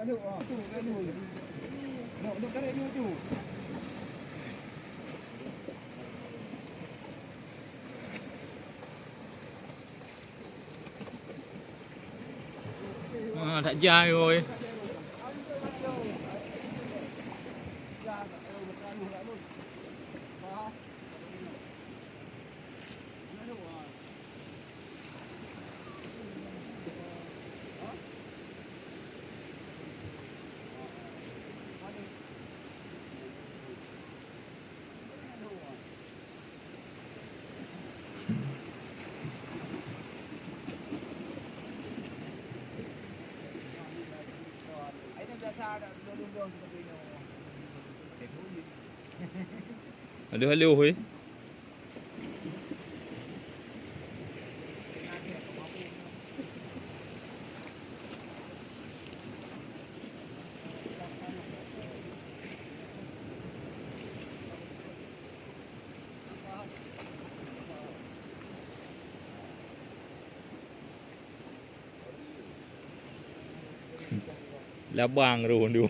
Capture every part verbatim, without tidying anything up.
Ah, tak jai, oi. Aduh, aduh, hei. Labang roh tu.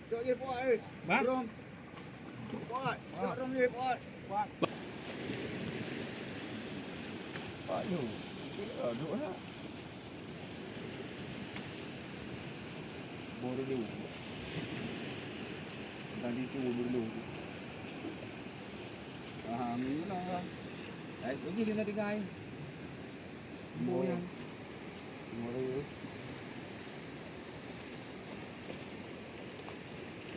Cok ye, Puak, eh. Bah? Rom. Puak, cok rom ye, Puak. Puak. Puak, yo. Okey, oh, duduk lah. Boh dulu. Tadi tu boh dulu. Ah, ni lah. Baik, okey, dia nak dengar, eh. Boh yang. Boh dulu.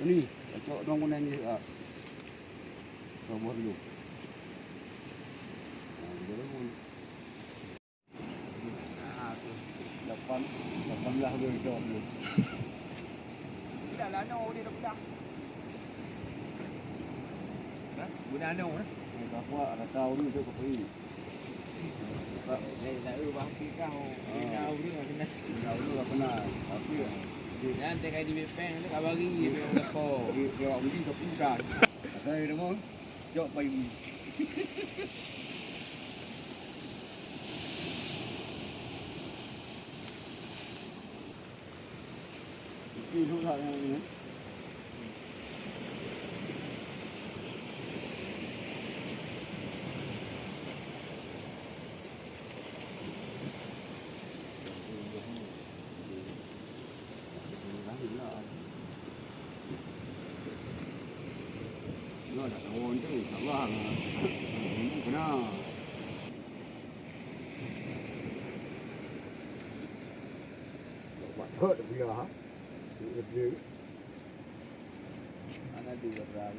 Ni, cok dong kuning ni, ah. Cok boh dulu. Ah, dia bangun. Lapan, lapan belas tu cok tu. Bila lah no dia dah pulang. Hah? Guna no eh? Eh, tak apa, rata ulu tu kepui. Eh, tak, eh, tak, eh, bahasa kau. Ah. Guna ulu lah kena. Guna ulu lah kena. Tapi, eh, dia nanti kayak di Bepeng tu, kabari dia orang kata. Dia, dia orang beli ke putar. Asal dia nama? Jok bayi. Isi dulu lah yang ini. Ana di gater.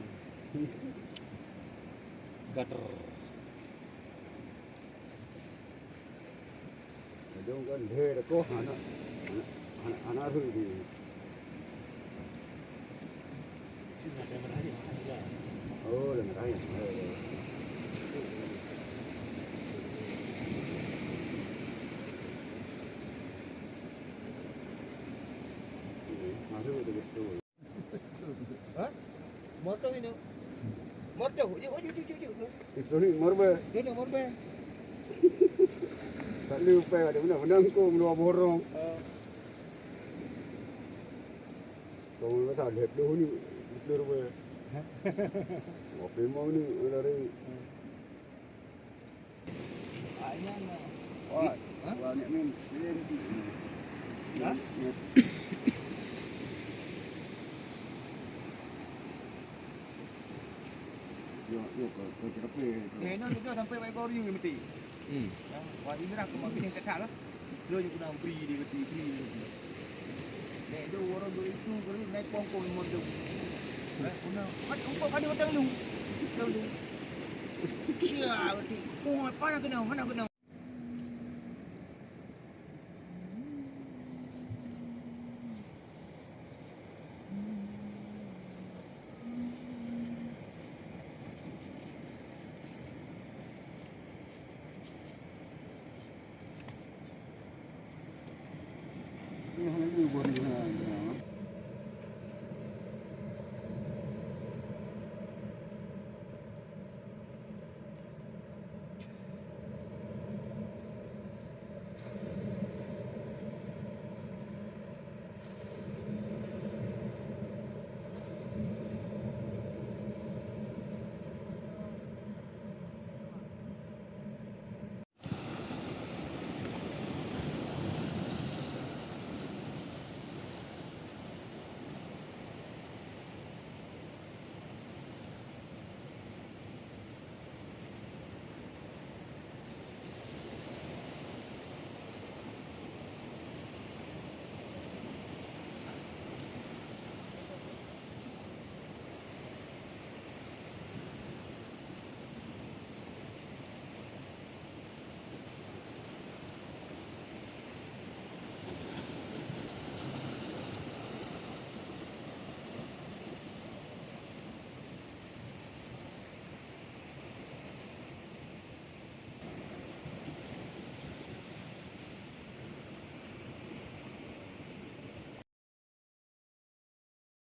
Kadang kan lhèe lakoh aneuk, aneuk, aneuk, aneuk rhoi di. Oh, lam raya. Masuk betul-betul. Ha? Moto ini. Moto. Jom, jom, jom, jom, jom. Itu ni morbe. Dia nak morbe. Tak lupa ada benda, benda engkau menua borong. Ah. Kau masa lihat dulu ni, betul apa? Apa memang ni, lari. Sampai baik baru ni mesti. Hmm. Wah, ini dah kemampuan yang cakap lah. Dia je guna free dia kata free. Nek tu orang tu itu kali naik pongkong memang tu. Eh, guna. Kat umpuk pada batang lu. Batang lu. Sia kata. Oh, mana kena? Mana kena?